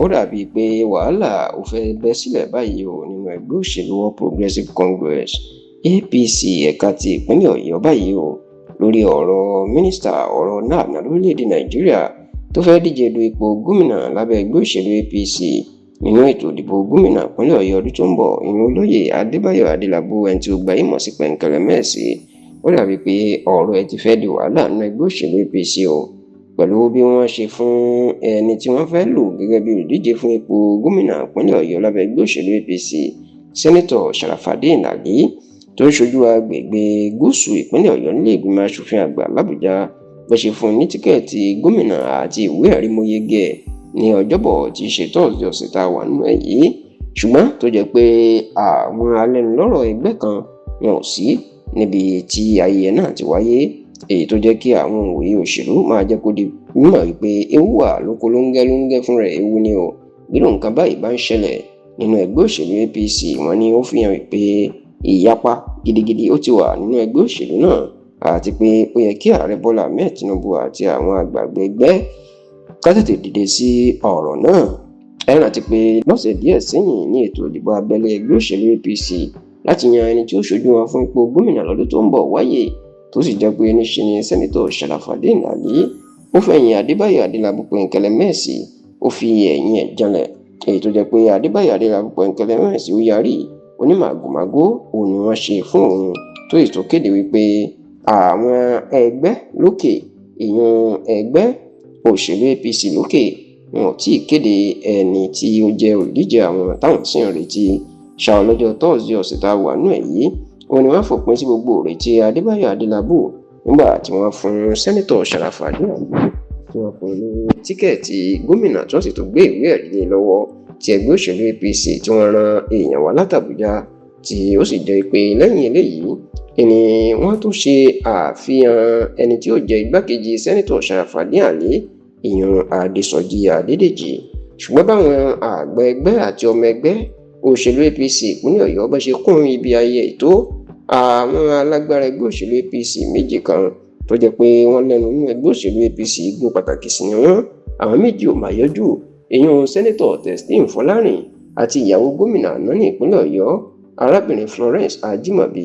Ó dàbíi pé wàhálà ò fẹ́ẹ́ bẹ́ sílẹ̀ báyìí o nínú ẹgbẹ́ òṣèlú All Progressives Congress, APC, ẹ̀ka ti ìpínlẹ̀ Ọ̀yọ́ báyìí o, lórí ọ̀rọ̀ mínísítà ọ̀rọ̀ náà lórílẹ̀‐èdè Nàìjíríà tó fẹ́ẹ́ díje du ipò gómìnà lábẹ́ ẹgbẹ́ òṣèlú APC nínú ètò ìdìbò gómìnà ìpínlẹ̀ Ọ̀yọ́ ọdún tó ń bọ̀, ìyẹn olóyè Adébáyọ̀ Adélábù, ẹni tí ó gba ìmọ̀ sí Pẹ̀ǹkẹ̀lẹ̀mẹ́sì. Ó dàbíi pé ọ̀rọ̀ ẹ ti fẹ́ di wàhálà nínú ẹgbẹ́ òṣèlú APC o, pẹ̀lú bí wọ́n ṣe fún ẹni tí wọ́n fẹ́ lò gẹ́gẹ́ bí olùdíje fún ipò gómìnà ìpínlẹ̀ Ọ̀yọ́ lábẹ́ ẹgbẹ́ òṣèlú APC, Sẹ́nitọ̀ Sharafadeen Ali, tó ń ṣojú agbègbè gúúsù ìpínlẹ̀ Ọ̀yọ́ nílé ìgbìmọ̀ asòfin àgbà làbújá, bó ṣe fún un ní tíkẹ́ẹ̀tì gómìnà àti ìwé ẹ̀rí mọ́yégé ẹ̀ ní Ọjọ́bọ̀ tí í ṣe Thursday ọ̀sẹ̀ tá a wà nínú ẹ̀ yìí, ṣùgbọ́n tó jẹ́ pé àwọn alẹ́nulọ́rọ̀ ẹgbẹ́ kan wọn ò sí níbi tí ayẹyẹ náà ti wáyé, èyí tó jẹ́ kí àwọn òǹwòye òṣèlú máa jẹ́ kó di mímọ̀ wípé ewu wà lóko lóńgẹ́ lóńgẹ́ fún rẹ̀. Ewu ni o. Bí nǹkan báyìí bá ń ṣẹlẹ̀ nínú ẹgbẹ́ òṣèlú APC, wọ́n ní ó fi hàn wípé ìyapa gidigidi ó ti wà nínú ẹgbẹ́ òṣèlú náà, àti pé ó yẹ kí Ààrẹ Bọ́lá Ahmed Tinubu àti àwọn àgbààgbà ẹgbẹ́ ká tètè dìde sí ọ̀rọ̀ náà. Ẹ rántí pé lọ́sẹ̀ díẹ̀ sẹ́yìn ní ètò ìdìbò abẹ́lé ẹgbẹ́ òṣèlú APC láti yan ẹni tí ó ṣojú wọn fún ipò gómìnà lọ́dún tó ń bọ̀ wáyé, tó sì jẹ́ pé níṣe ni Sẹ́nitọ̀ Sharafadeen Ali ó fẹ̀yìn Adébáyọ̀ Adélábù Pẹ̀ǹkẹ̀lẹ̀mẹ́sì, ó fi ẹ̀yìn ẹ̀ janlẹ̀, èyí tó jẹ́ pé Adébáyọ̀ Adélábù Pẹ̀ǹkẹ̀lẹ̀mẹ́sì ó yarí onímàgòmágó òun ni wọ́n ṣe fún òun, tó sì tó kéde wípé àwọn ẹgbẹ́ lókè, ìyún ẹgbẹ́ òṣèlú APC lókè, wọn ò tí ì kéde ẹni tí ó jẹ́ olùdíje àwọn, táwọn sì ń retí ṣá. Lọ́jọ́ Thursday ọ̀sẹ̀ tá a wà nù ẹ̀ yìí, òun ni wọ́n fòpin sí gbogbo ìrètí Adébáyọ̀ Adélábù nígbà tí wọ́n fún Sẹ́nitọ̀ Sharafadeen Ali, tí wọ́n fún ní tíkẹ́ẹ̀tì gómìnà, tí wọ́n sì tún gbé ìwé ẹ̀rí lé lọ́wọ́ ti ẹgbẹ́ òṣèlú APC, tí wọ́n rán èèyàn wá látàbújá, tí ó sì jẹ́ pé lẹ́yìn eléyìí ni wọ́n tún ṣe àfihàn ẹni tí ó jẹ́ igbákejì Sẹ́nitọ̀ Sharafadeen Ali, ìyún Adésọjí Adédèjì. Ṣùgbọ́n báwọn àgbà ẹgbẹ́ àti ọmọ ẹgbẹ́ òṣèlú APC ìpínlẹ̀ Ọ̀yọ́ bá ṣe kún ibi ayẹyẹ ètò, àwọn alágbára ẹgbẹ́ òṣèlú APC méjì kan tó jẹ́ pé wọ́n lẹ́nu nínú ẹgbẹ́ òṣèlú APC, igun pàtàkì sí ni wọ́n, àwọn méjì ò máa yọjú, ìyún Sẹ́nitọ̀ Teslim Fọlárìn àti ìyàwó gómìnà àná ní ìpínlẹ̀ Ọ̀yọ́, arábìnrin Florence Ajímọ̀bí.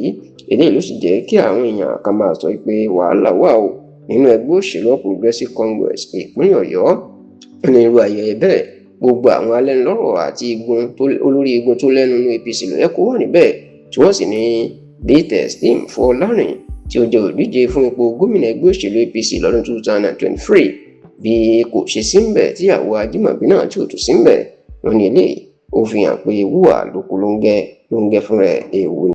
Eléyìí ló sì jẹ́ kí àwọn èèyàn kan máa sọ pé wàhálà wà o nínú ẹgbẹ́ òṣèlú Progressive Congress ìpínlẹ̀ Ọ̀yọ́. Ní irú ayẹyẹ bẹ́ẹ̀, gbogbo àwọn alẹ́nulọ́rọ̀ àti igun olórí igun tó lẹ́nu ní APC ló yẹ kó wà níbẹ̀, tí wọ́n sì ní bí Teslim Fọlárìn, tí ó jẹ́ olùdíje fún ipò gómìnà ẹgbẹ́ òṣèlú APC lọ́dún 2023, bí kò ṣe sí ńbẹ̀, tíyàwó Ajímọ̀bí náà tí ò tún sí ńbẹ̀, wọ́n ní eléyìí ó fi hàn pé wúwà lóko lóńgẹ́ lóńgẹ́ fún rẹ̀, ewu ni.